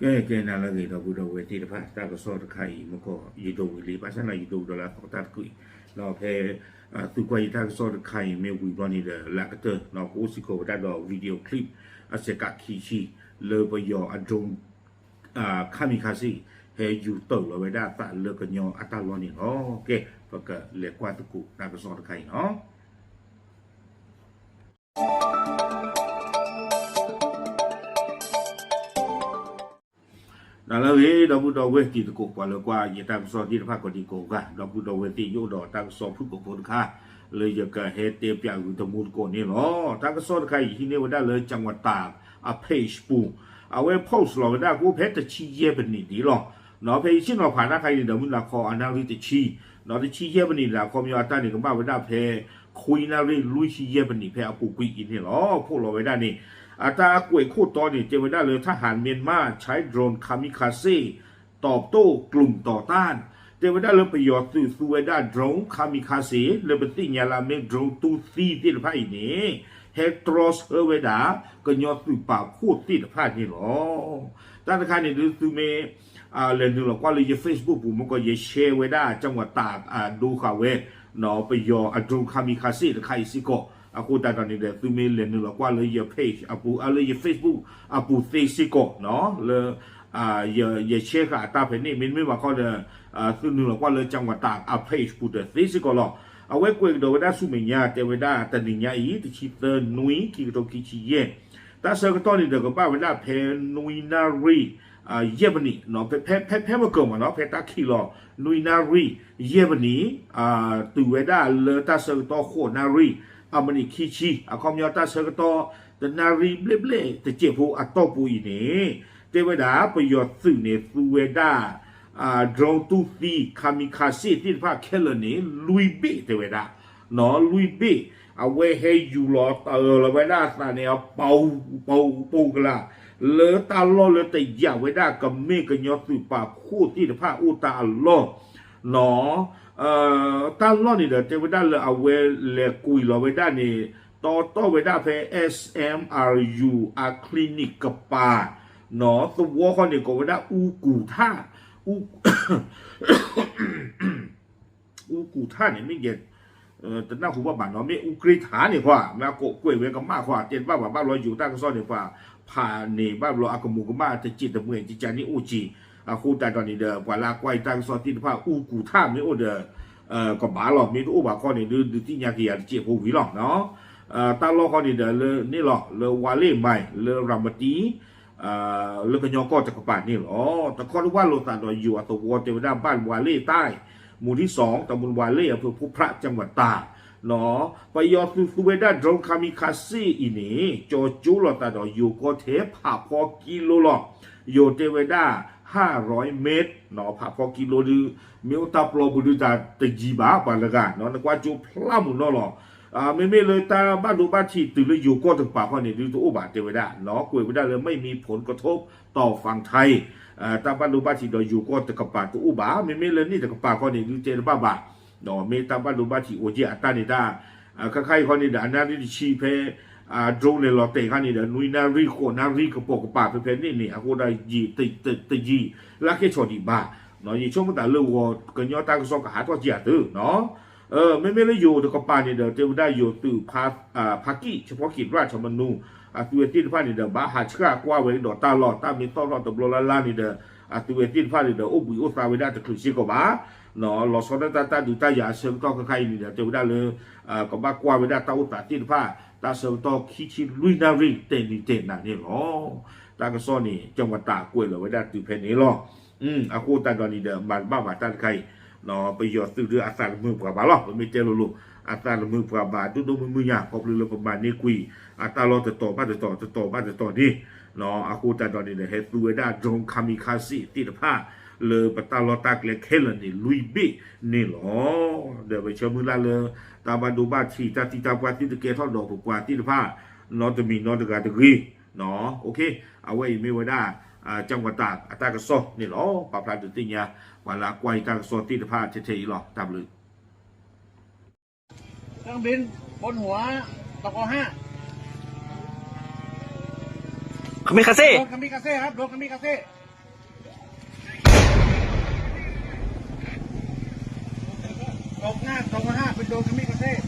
ကဲ ကဲ နၤလၢအဂ့ၤ ဒီပုၢ်ဒီဝဲၢ်သ့ၣ်တဖၣ်, တၢ်ကစီၣ်တခါအံၤ မ့ၢ်ကီး ယဒိးဝံၤလံ ဘၣ်ဆၣ်န့ၣ် ယဒိးကဒီးလၢအသီတၢ်တကုးအံၤ, ဒီးဖဲ သုကွၢ်ယတၢ်ကစီၣ်တခါအံၤ မ့ၢ်ဝံၤဘျီန့ၣ်ဒီး လၢအကတၢၢ် ပအိၣ်စ့ၢ်ကီးဝဲဒၣ်ဒီး video clip အစဲးကးခံဆံ လၢပယီၤအ drone kamikaze ဟဲယူၤတၢၢ်လီၤဝဲဒၣ်အသးလၢကညီအတၢ်လီၢ်န့ၣ်လီၤ. ကဲ ပကလဲၤကွၢ်သကိးတၢ်ကစီၣ်တခါအံၤလီၤ. နၤလၢအဂ့ၤ ဒီပုၢ်ဒီဝဲၢ်တံၤသကိး ပှၤလၢကွၢ်ယတၢ်ကစီၣ်သ့ၣ်တဖၣ်ကိးဒံကိးဂၤ, ဒီပုၢ်ဒီဝဲၢ်သ့ၣ် ယအိၣ်ဒီးတၢ်ကစီၣ်ဖုၣ်ကိာ်ဖိတခါ လၢယကဟဲတဲပၠးဂ့ၤတမူသကိးန့ၣ်လီၤ. တၢ်ကစီၣ်တခါအံၤ ဟံးန့ၢ်ဝဲဒၣ်လၢ ကၠၣ်ဝတၤ အ page ပူၤ, အဝဲ post လီၤဝဲဒၣ်ကအိၣ်ဖဲတဆံယဲၢ်ပနံးဒံးလီၤ. ဒီးဖဲယဆ့ၣ်နီၤဖးတၢ်ခါအံၤန့ၣ်ဒီး မုၢ်နၤခီအနၣ်ရံၣ်တဆံ, ဒီးတဆံယဲၢ်ပနံးဒီး အခီပညီအတၢ်န့ၣ် ကဘၣ်ဝဲဒၣ်ဖဲ ခွံနၣ်ရံၣ်လွံၢ်ဆံယဲၢ်ပနံး ဖဲအပူၤကွံာ်အံၤန့ၣ်လီၤ. ဖီၣ်လီၤဝဲဒၣ်န့ၣ် အတၢ်ကွဲးခိၣ်တီန့ၣ် တဲဝဲဒၣ်လၢ ทหารเมียนมาใช้ drone kamikaze ตอบโต้กลุ่มต่อต้าน, တဲဝဲဒၣ်လၢပယီၤသုးသူဝဲဒၣ် drone kamikaze လၢပသ့ၣ်ညါလၢအမ့ၢ် drone တူၢ်သံသ့ၣ်တဖၣ်အံၤန့ၣ် ဟဲတြီဆၢဝဲဒၣ် ကညီသုးပာ်ဖှိၣ်သ့ၣ်တဖၣ်န့ၣ်လီၤ. တၢ်တခါန့ၣ်ဒုး သုမ့ၢ် လဲၤနုာ်လီၤကွၢ်လၢယ Facebook ပူၤ မ့ၢ်ကီး ယ share ဝဲဒၣ် ကၠၣ်ဝတၤ ဒိဃာ်ဝဲ ပယီၤအ drone kamikaze တခါအံၤစ့ၢ်ကီး, အဃိသတးဒီးန့ၣ်ဒီး သုမ့ၢ်လဲၤနုာ်လီၤကွၢ်လၢယ page အပူၤ လၢယ Facebook အပူၤသ့စ့ၢ်ကီး လၢ ယ share ဃာ်အတၢ်ဖဲန့ၣ် မ့တမ့ၢ်ဘၣ်ခီဒီး သုနုာ်လီၤကွၢ်လၢ ကၠၣ်ဝတၤ အ page ပူၤဒီးသ့စ့ၢ်ကီးလီၤ. အဝဲကွဲးကဒီးဝဲဒၣ်ဆူမဲာ်ညါ တဲဝဲဒၣ်တနံၤညါအံၤ တဆံသၢနွံ ခံကထိခံဆံယဲၢ် တၢ်ဆၢကတီၢ်န့ၣ်ဒီး ကဘၣ်ဝဲဒၣ်ဖဲနွံနၣ်ရံၣ် ယဲၢ်ပနံး ဖဲ ဖဲ ဖဲမကၢၤမးနီၤ ဖဲတၢ်ခံးလီၤ နွံနၣ်ရံၣ် ယဲၢ်ပနံး တုၤဝဲဒၣ်လၢတၢ်ဆၢကတီၢ် ဃိးနၣ်ရံၣ် အမံးနံးခံဆံ အခီပညီတၢ်ဆၢကတီၢ် တနၣ်ရံၣ်ဘျဲၣ်ဘျဲၣ်တစဲးဖိအတီၢ်ပူၤအံၤန့ၣ် တဲဝဲဒၣ် ပယီၤသုးန့ၣ် သူဝဲဒၣ် drone တူၢ်သံ kamikaze သ့ၣ်တဖၣ်ခဲလၢာ်န့ၣ် လွံၢ်ဘ့ၣ်တဲဝဲဒၣ် လွံၢ်ဘ့ၣ် အဝဲဟဲယူၤလီၤတၢၢ်လီၤဝဲဒၣ်အသးန့ၣ် အပူၤပူၤပူၤကလာ် လၢတၢ်လီၢ်လၢတယာ်ဝဲဒၣ်ကမ့ၢ်ကညီသုးပာ်ဖှိၣ်သ့ၣ်တဖၣ်အိၣ်တၢ်အလီၢ် တၢ်လီၢ်န့ၣ်ဒီး တဲဝဲဒၣ်လၢအဝဲလဲၤကွံာ်လီၤဝဲဒၣ်န့ၣ် တီတီၢ်ဝဲဒၣ်ဖဲ S M R U အ clinic ကပၤ သဝီဃီန့ၣ် ကိးဝဲဒၣ်အူကူၤထၣ် အူကူၤထၣ်န့ၣ် မ့ၢ်ယဲ တနၢ်ဟူဘၣ်ဘၣ်နီၤ မ့ၢ်အူကြ့ထၣ်န့ၣ်ခွါ မ့ၢ်အကိးကွဲးဝဲကမၣ်ခွါ တဲတဘၣ်ဘၣ် ဘၣ်ဘျီယိၤတၢ်ကစီၣ်န့ၣ် ပှၤဖးန့ၣ် ဘၣ်ဘျီအကမူၤကမၣ်တစဲးတမှဲး ကကန့ၣ်အိၣ်က့ၤ အဃိသတးဒီးန့ၣ်ဒီး ပှၤလၢအကွၢ်ယတၢ်ကစီၣ်သ့ၣ်တဖၣ် အူကူၤထၣ်မ့ၢ်အိၣ်ဒီး ကဘၣ်လီၤ မ့ၢ်တအိၣ်ဘၣ်ခီန့ၣ် ဒုးဒုးသ့ၣ်ညါက့ၤယၤတစဲးဖိဝံၤလီၤ. တၢ်လီၢ်ဃီန့ၣ်ဒီးလၢန့ၣ်လီၤ လၢဝါလ့ၣ်မၤ လၢရၤမတံ လၢကညီကီၢ်တကပၤန့ၣ်လီၤ. တခီတဝၢ်လိာ်သးဒီးယိၤအသဝီတဲဝဲဒၣ် บ้านวาเล่ใต้ หมู่ที่สอง ตำบลวาเล่ อำเภอพบพระ จังหวัดตาก ပယီၤသုးသူဝဲဒၣ် drone kamikaze အံၤန့ၣ် ကၠီၤကၠိလိာ်သးဒီးယိၤကီၢ်ထဲဖးဖီကံလိလီၤ. ယိၤတဲဝဲဒၣ် ห้าร้อยเมตร ဖးဖီကံလိဒုး မ့ၢ်အိၣ်တၢ်ပျီပူၤဒုးတၢ်တယံၤဘၣ် ပှၤလၢဂၤ နကွၢ်ကၠိဖျါမုၢ်နီၢ်လီၤ. မ့မ့ၢ်လၢတၢ်ဘၣ်ဒိဘၣ်ထံးတုၤလၢယိၤကီၢ်တကပၤခီန့ၣ် ဒုးတအိၣ်ဘၣ်တဲဝဲဒၣ် ကွဲးဝဲဒၣ်လၢ ไม่มีผลกระทบต่อฝั่งไทย တၢ်ဘၣ်ဒိဘၣ်ထံးဒီးယိၤကီၢ်တကပၤတအိၣ်ဘၣ် မ့မ့ၢ်လၢန့ၣ်တကပၤခီန့ၣ် ဒုးတဲတဘၣ်ဘၣ် မ့ၢ်တၢ်ဘၣ်ဒိဘၣ်ထံးအိၣ်က့ၤအတၢ်န့ၣ်တၢ် ခါခါအံၤခီန့ၣ်ဒီး အနၣ်ရံၣ်တဆံဖဲ drone လဲၤလီၤတဲာ်ခါန့ၣ်ဒီး နွံနၣ်ရံၣ် ဃိးနၣ်ရံၣ် ကပိာ်ကပၤဖဲဖဲန့ၣ်န့ၣ် အဃိဒီး တယံၤ လၢခဲဆီၣ်ဒံးဘၣ် ယဆိကမိၣ်သးလၢဂီၤ ကညီတၢ်ကစီၣ်ကဟးထီၣ်က့ၤအသုး မ့မ့ၢ်လၢယိၤတကပၤန့ၣ်ဒီး တဲဝဲဒၣ်ယိၤသုး ဖးကံၣ် เฉพาะกิจ ราชมนู အသုးဝဲသ့ၣ်တဖၣ်န့ၣ်ဒီး ဘၣ်ဟးဆှၣ်ကွၢ်ဝဲကဒီးတၢ်လီၢ် တၢ်မ့ၢ်သီၣ်ထီၣ်တဘျီလၢ်လၢ်န့ၣ်ဒီး အသုးဝဲသ့ၣ်တဖၣ်န့ၣ်ဒီး အိၣ်ဘှံးအိၣ်သါဝဲဒၣ်တချုးစ့ၢ်ကီးဘၣ် လီၤဆီဒၣ်တၢ်တၢ်ဒုးတၢ်ယၤအဆၢကတီၢ်ခဲခါအံၤန့ၣ်ဒီး တဲဝဲဒၣ်လၢ ကဘၣ်ကွၢ်ဝဲဒၣ်တၢ်အိၣ်သးသ့ၣ်တဖၣ် တၢ်ဆၢကတီၢ်ခံဆံလွံၢ်နၣ်ရံၣ် တဲာ်နံၤတဲာ်နၤန့ၣ်လီၤ. တၢ်ကစီၣ်န့ၣ် ကၠီၤဝတၤကွဲးလီၤဝဲဒၣ်တုၤဖဲန့ၣ်လီၤ. အဃိသတးဒီးန့ၣ်ဒီး မၤတဘၣ်ဘၣ်တၢ်တခါအံၤ ပယီၤသုးဒုးအသးတမုာ်ပှၤဘၣ်လီၤ. ပမ့ၢ်တဲလိၤလိၤ အသးတမုာ်ပှၤဘၣ် ဒိၣ်ဒိၣ်မုၢ်မုၢ်ညါ ခီဖျိလၢပမၤန့ၢ်ကွံာ် အတၢ်လီၢ်တတီၤဘၣ်တတီၤ တတီၤဘၣ်တတီၤန့ၣ် အဃိသတးဒီးန့ၣ်ဒီး ဟဲသူဝဲဒၣ် drone kamikaze သ့ၣ်တဖၣ် လၢပတၢ်လီၢ်တၢ်ကျဲခဲလၢာ်န့ၣ် လွံၢ်ဘ့ၣ်န့ၣ်လီၤ. ဒီးပဆၢမုၢ်လၢ်လၢ တၢ်ဘၣ်ဒိဘၣ်ထံး တၢ်သံတၢ်ပှၢ်သုတကဲထီၣ်ဒီးပပှၤသ့ၣ်တဖၣ် နီတမံၤနီတဂၤတဂ့ၤ အဝဲအံၤမ့ၢ်ဝဲဒၣ် ကၠီၤဝတၤအတၢ်ကစီၣ်န့ၣ်လီၤ. ပာ်ဖျါဒုးသ့ၣ်ညါ ပှၤလၢအကွၢ်ယတၢ်ကစီၣ်သ့ၣ်တဖၣ်ထဲထဲအံၤလီၤ. တၢ်ဘျုး เครื่องบินบนหัว ตก ห้า คามิคาเซ่ โดนคามิคาเซ่ครับ โดนคามิคาเซ่ ဒီကနၣ်ဒီကဟၣ် ပဒိးကမံးကသ့ၣ်,